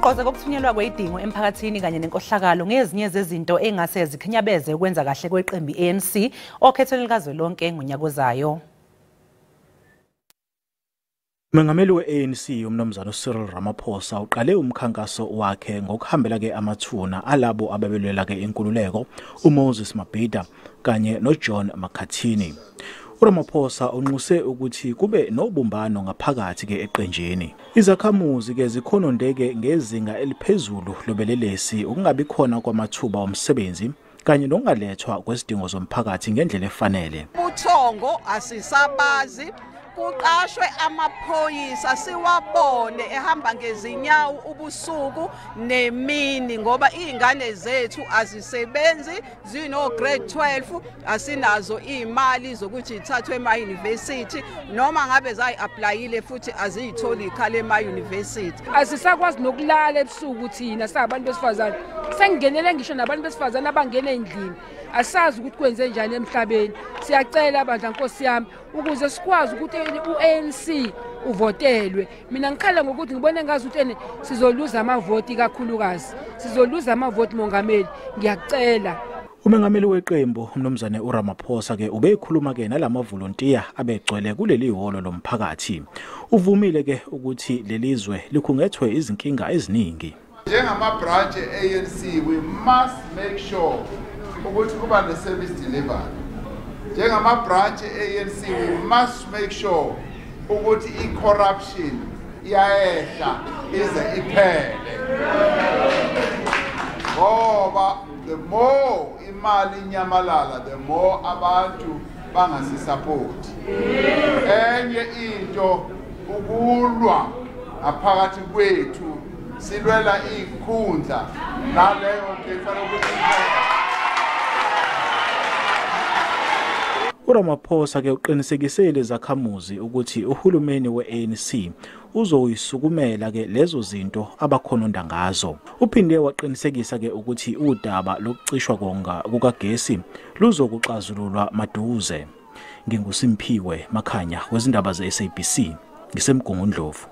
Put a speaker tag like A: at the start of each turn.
A: Ukugqoza kokuthunyelwa kwezidingo emphakathini kanye nenkohlakalo ngezinye zezinto engase zikhinyabeze ukwenza kahle kweqembu ANC okhethweni likazwelonke ngonyaka ozayo.
B: Mengameli we-ANC uMnumzane Cyril Ramaphosa uqale umkhankaso wakhe ngokuhambela ke amathuna alabo ababelwela ke inkululeko uMoses Mabhida kanye noJohn Makhathini. uRamaphosa unxuse ukuthi kube nobumbano ngaphakathi ke eqenjini. Izakhamuzi ke zikhonondeke ngezinga eliphezulu lobelelesi, ukungabi khona kwamathuba omsebenzi kanye nokungalethwa kwesidingo zomphakathi ngendlela efanele.
C: Ubuthongo asisabazi, kuqashwe amaphoyisa siwabone ehamba ngezinyawo ubusuku nemini, ngoba izingane zethu azisebenzi, zino grade 12, asinazo imali zokuthi ithathwe ema university, noma ngabe zayi-applyile futhi aziyitholi ikhala ema university.
D: Asisakwazi nokulala ebusuku thina sabantu besifazane, sengingenele ngisho nabantu besifazane abangena endlini, asazi ukuthi kwenze njani emhlabeni. Siyacela bandla Nkosi yami ukuze sikwazi ukuthi u-ANC uvotelwe. Mina ngikhala ngokuthi ngibone ngazi ukuthi sizoluza amavoti kakhulukazi, sizoluza amavoti mongameli, ngiyacela.
B: Umengameli weqembu uMnumzane uRamaphosa ke ubekhuluma ke nalamavolontiya abegcwele kuleli hholo lomphakathi. Uvumile ke ukuthi lelizwe likhungethwe izinkinga eziningi.
E: Njengama branch e-ANC, we must make sure ukuthi kuba ne-service delivery. Njengama branch e-ANC, we must make sure ukuthi i-corruption iyayehla ize iphele, ngoba the more imali inyamalala, the more abantu bangasisupport. Enye into, ukulwa ngaphakathi kwethu, silwela izikhundla, naleyo nto ifanele ukuthi
B: uRamaphosa ke uqinisekisele izakhamuzi ukuthi uhulumeni we-ANC uzoyisukumela ke lezo zinto abakhononda ngazo. Uphinde waqinisekisa ke ukuthi udaba lokucishwa konga kukagesi luzokuxazululwa maduze. NginguSimphiwe Makhanya wezindaba ze-SABC ngiseMgungundlovu.